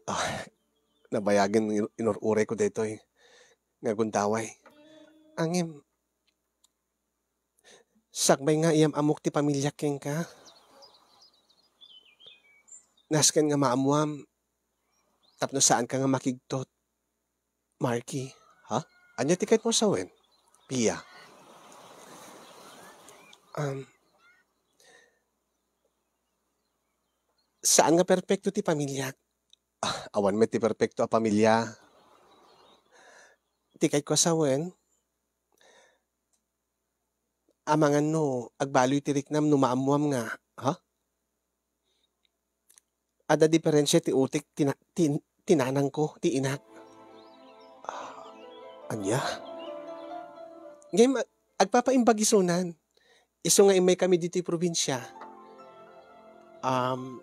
Ah, nabayagen in-, inur-uray ko daytoy nga gundaway. Ngem, sakbay nga iyam-amok ti pamiliak kenka. Nasken nga maammoam tapno saanka nga makigtot. Marky. Ha? Ania ti kayatmo a sawen? Pia. Um, saan nga perpekto ti pamiliak. Ah, awan met ti perpekto a pamilia. Ti kayatko a sawen, amangan no agbaloy ti riknam no maammoam nga, ha? Adda diferensia ti utek ti na-, ti, ti nanangko, ti inak. Ah, ania? Ngem ag-, agpapaimbag isunan. Isu nga immay kami ditoy probinsia. Um,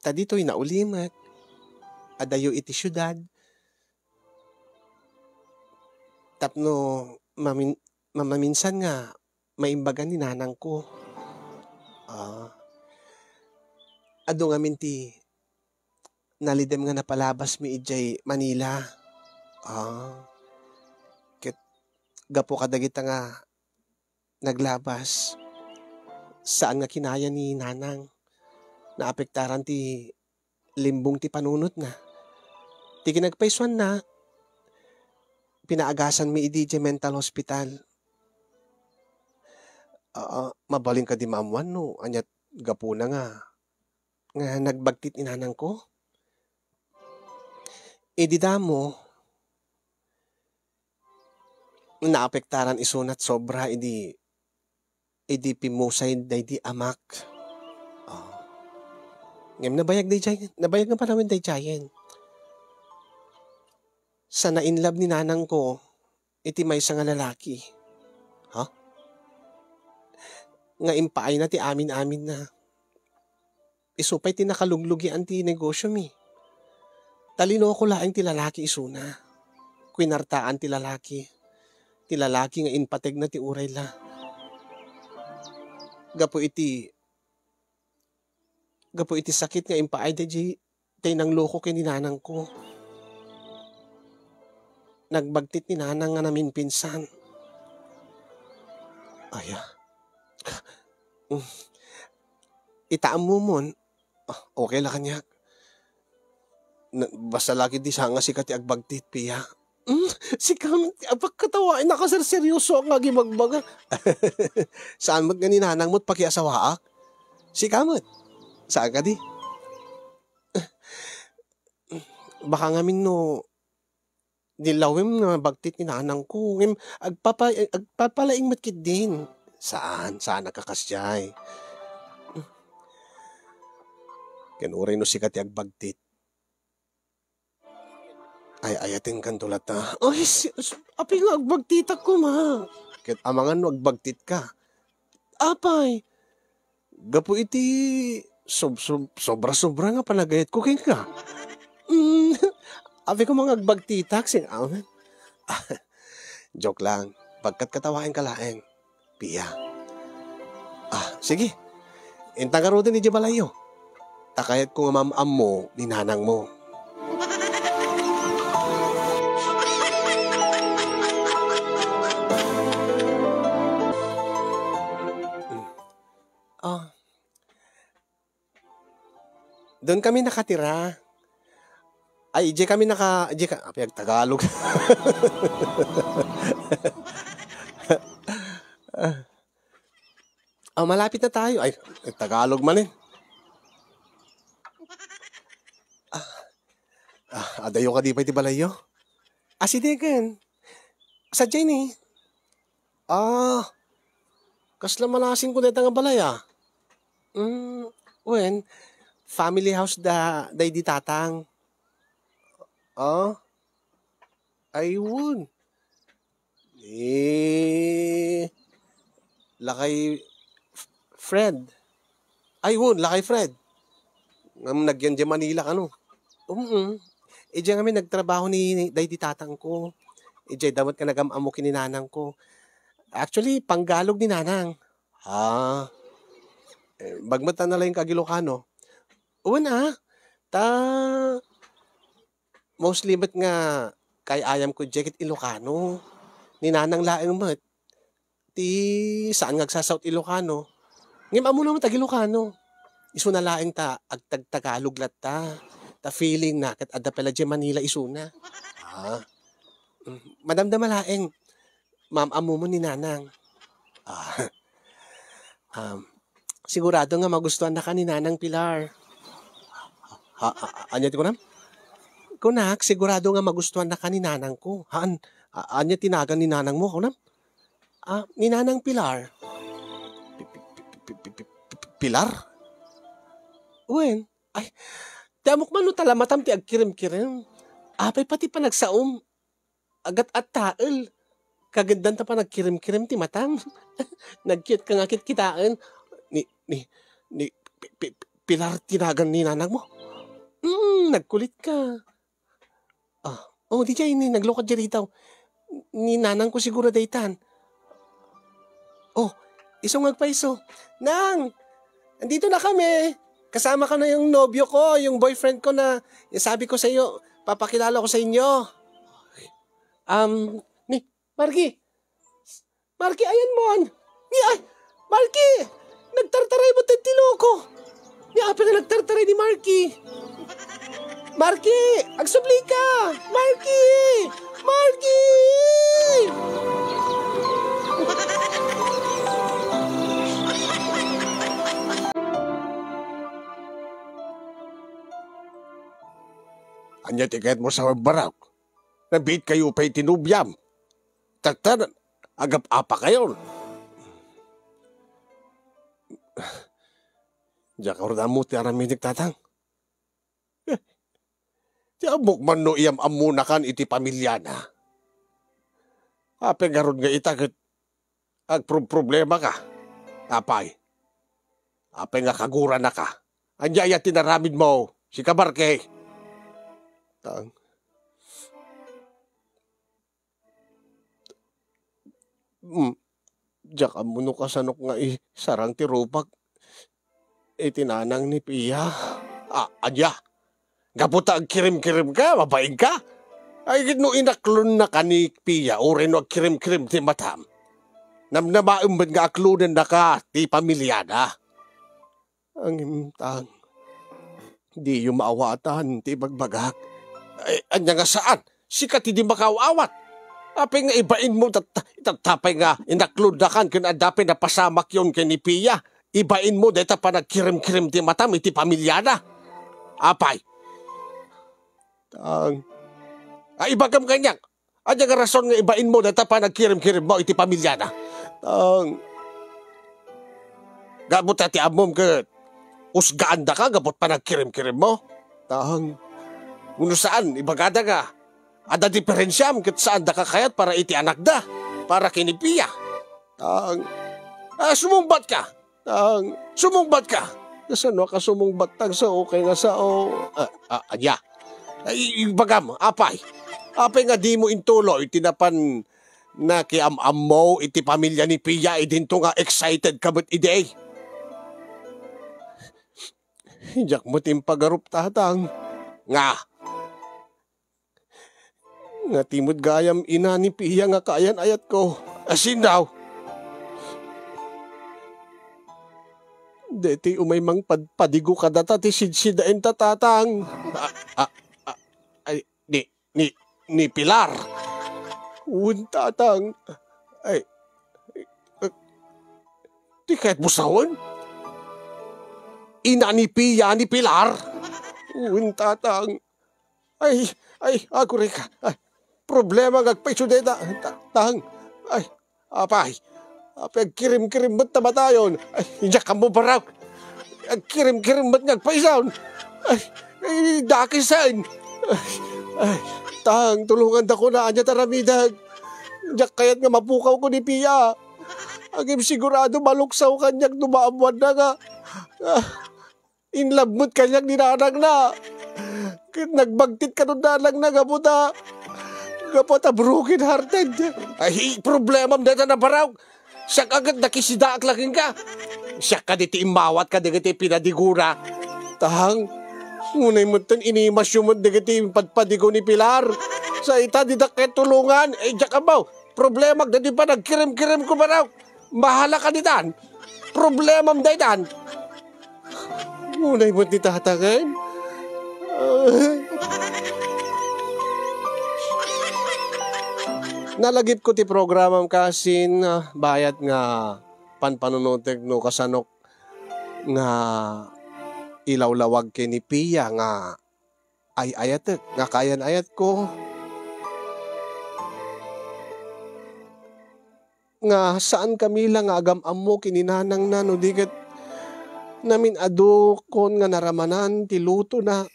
ta ditoy naulimek. Adayo iti siudad. Tapno mamin-, mamaminsan nga maimbagan ni nanangko. Ah, adu ngamin ti nalidem nga napalabasmi idiay Manila. Ah, ket gapu kadagita nga naglabas, saan nga kinaya ni nanang. Naapektaran ti limbong ti panunotna. Ti kinagpaysuanna, pinaagasanmi idi idiay mental hospital. Ah, mabalin kadi maammuan no ania gapuna nga, nga nagbagtit ni nanangko? Idi damo, naapektaran isunat sobra idi idi pimmusay daydi amak. Ah. Ngem nabayag daydiay, nabayag nga panawen daydiayen. Sa nainlove ni nanangko iti maysa nga lalaki. Ha? Nga impaayna ti amin-aminna. Isu pay ti nakaluglugian ti negosiomi. Ta linoko laeng ti lalaki isuna. Kuinartaan ti lalaki. Ti lalaki nga impategna ti urayla. Gapu iti, gapu iti sakit nga impaay daydi tay nangloko ken ni nanangko. Nagbagtit ni nanang nga naminpinsan. Aya. Mm. Ita ammomon, ah, okay la kaniak. Na, basta la ketdi saan nga sika ti agbagtit, Pia. Mm, sika, agpakatawa, nakaserseryoso nga agibagbaga. Saan met nga ni nanang met pakiasawaak? Sika met. Saan kadi? Baka ngamin no, dillawem nga bagtit ni nanangko, ngem agpapa-, agpapalaing met ketdin. Saan, saan a kakasdiay. Ken uray no sika ti agbagtit, ay-ayatenkanto latta. Ay, si-, s-, apay nga agbagtitak koma? Ket amangan no agbagtitka. Apay, gapu iti sob-, sob-, sobra-sobra nga panagayatko kenka. Mm, apay koma nga agbagtitak, sin-, ah, joke lang. Pagkatkatawaenka laeng, Pia. Ah, sige. Inta ngaruden idiay balayyo. Ta kayatko nga maam-ammo ni nanangmo. Ah. Doon kami nakatira. Ay, idiay kami naka-, idiay ka-, apay, agtagalog. Ah, malapit na tayo. Ay, Tagalog man eh. Ah, ah, adayo kadi pay ti balayyo? Asidegen. Sadiay ni. Ah, kasla manasingko dayta nga balay, ah. Mm, wen, family house da, daydi tatang. Ah, ay wen. Eh, lakay F-, Fred. Ay, wen, lakay Fred. Ngem nagyan diay Manila kano. Um, idiay ngamin nagtrabaho ni, ni, daydi tatangko. Idiay da met nga nagam-ammo ken ni nanangko. Actually, panggalog ni nanang. Ah. Eh, bagmet ta nalaingka ag Ilocano. Wen, ah. Ta, mostly met nga kay-ayamko idiay ket Ilocano. Ni nanang laeng met. Ti saan nga agsasaot Ilocano. Ngem ammonan met ag Ilocano. Isuna laeng ta agtagtagalog latta. Ta feeling na ket adda pay la diay Manila isuna. Ah. Mm, madamdama laeng. Maam-ammomon ni nanang. Ah. Um, sigurado nga magustuannaka ni Nanang Pilar. Ha, a-, a-, ania ti kunam? Kunak, sigurado nga magustuannaka ni nanangko. Haan, a-, ania ti nagan ni nanangmo, kunam? Ah, ni Nanang Pilar. Pi-, pi-, pi-, pi-, pi-, pi-, pi-, Pilar? Wen, ay, ti ammok man no talamatam ti agkirimkirim. Apay pati panagsaom, agat-attael. Kagiddan ta panagkirimkirim ti matam. Nag-cute ka nga kitkitaen. Ni, ni, ni, pi-, pi-, pi-, Pilar ti nagan ni nanangmo? Mm, nagkulitka. Ah, oh, di jay ni, naglukad jay ritaw. Ni nanangko siguro daytan. Oh, isu nga agpaiso. Nang, andito na kami. Kasama ko na yung nobyo ko, yung boyfriend ko na yung sabi ko sa iyo, papakilala ko sa inyo. Um, ni, Marky, Marky, ayan mo, an-, ni, ay, Marky, nagtartaray mo, ti loko. Ni, apay nga nagtartaray ni Marky. Marky, agsubli ka. Marky! Marky! Ania ti kayatmo sa barbarok? Nabiit kayo pay ti nobiam. Tatta, agap-apa kayon. Diak ammo ti aramidek, Tatang. Ti ammok man no iyam-ammonakan iti pamiliana. Apay ngarud nga ita ket agprob-problemaka? Apay? Apay nga kaguranaka? Ania aya ti naramidmo, sika, Marky? Tang. Mm, diak ammo no kasanok nga isarang ti rupak iti nanang ni Pia. Ah, ania? Gapu ta agkirimkirimka, mabainka? Ay, no inaklonnaka ni Pia, uray no agkirimkirim ti matam, namnamaem met nga aklonennaka ti pamiliana. Ngem, Tang, diyo maawatan ti ibagbagak. Ay, ania nga saan? Sika ti di makaaw-awat. Apay nga ibainmo, tat-, tattapay nga inaklonnakan ken adda pay napasamakyon ken ni Pia, ibainmo dayta panagkirimkirim ti matam iti pamiliana. Apay? Tang. Ay, ibagam kaniak. Ania nga rason nga ibainmo dayta panagkirimkirimmo iti pamiliana? Tang. Gapu ta ti ammom ket usgaandaka gapu panagkirimkirimmo? Tang. Wenno saan, ibagada nga adda diperensiam ket saandaka kayat para iti anakda, para ken ni Pia. Tang. Ah, sumungbatka. Tang, sumungbatka. Kasano ka sumungbat, Tang, sa okay nga sao? Ah, ah, ania? Ay, ibagam, apay? Apay nga dimo intuloy ti napan nakiam-ammo iti pamilya ni Pia idinto nga excited ka met idi? Diak met impagarup, Tatang. Nga? Nga ti met gayam ina ni Pia nga kaayan-ayatko. Asin daw? Daytoy umay mangpadpadigo kadata ti sidsidaenta, Tatang. Ah, ah, ah, ay, ni, ni, ni Pilar. Wen, Tatang. Ay, ay, ah, ti kayatmo sawen? Ina ni Pia ni Pilar? Wen, Tatang. Ay, ay, agurayka. Ay, problema nga agpayso dayta, ta-, Tang. Ay, apay. Apay, agkirimkirim met ta matayon. Ay, diak ammo, baraw. Agkirimkirim met nga agpayson. Ay, ay, dakesen. Ay, ay, Tang, tulongandakon, ania ti aramidek? Diak kayat nga mapukawko ni Pia. Ngem sigurado maluksaw kaniak no maammoanna nga, ah, in love met kaniak ni nanangna. Ket nagbagtit kano nanangna gapu ta, gapu ta broken hearted. Ay, problemam dayta, baraw. Siak a ket nakisidaak la kenka. Siak kadi ti immawat kadagiti pinadigona. Tang, unay metten inimasyo met dagiti padpadigo ni Pilar. Sa ita, dida kayat tulongan. Ay, diak ammo. Problemak daydi panagkirimkirimko, baraw. Mahalak a ditan. Problemam daytan. Unay met ni Tatang, eh. Nalagipko ti programam, kasin, ah, bayat nga panpanunotek no kasanok nga ilawlawag ken ni Pia nga ay-ayatek, nga kaayan-ayatko. Nga saankami la nga agam-ammo ken ni nanangna no di ket namin-adukon nga naramanan ti lutona.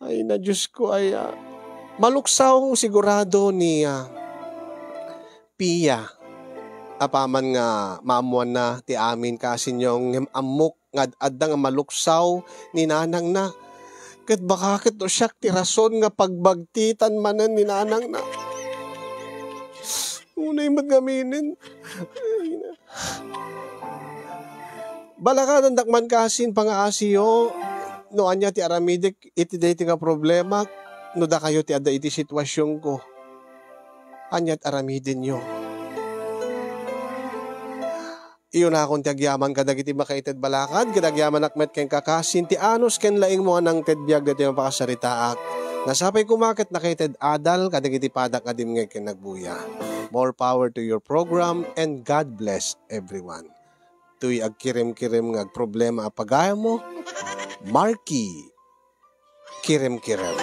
Ay na, Diosko, ay, ah, maluksaw sigurado ni, ah, Pia. Apaman nga maammoanna ti amin, kasinyo, ngem ammok nga ad-adda nga maluksaw ni nanangna. Ket baka ket no siak ti rason nga pagbagtitan manen ni nanangna. Unay met ngaminen. Ay, na. Balakadandak man kasin pangaasiyo no ania ti aramidek iti daytoy nga problemak, no dakayo ti adda iti situasionko. Ania ti aramidenyo? Iyunakon ti agyaman kadagiti makaited balakad, ket agyamanak met kenka kasin ti anus ken laingmo a nangted biag daytoy mapakasaritaak. Nasapay koma ket nakaited adal kadagiti padak nga dimngeg ken nagbuya. More power to your program and God bless everyone. Toy agkirimkirim nga agproblema a pagayammo, Marky Kirimkirim.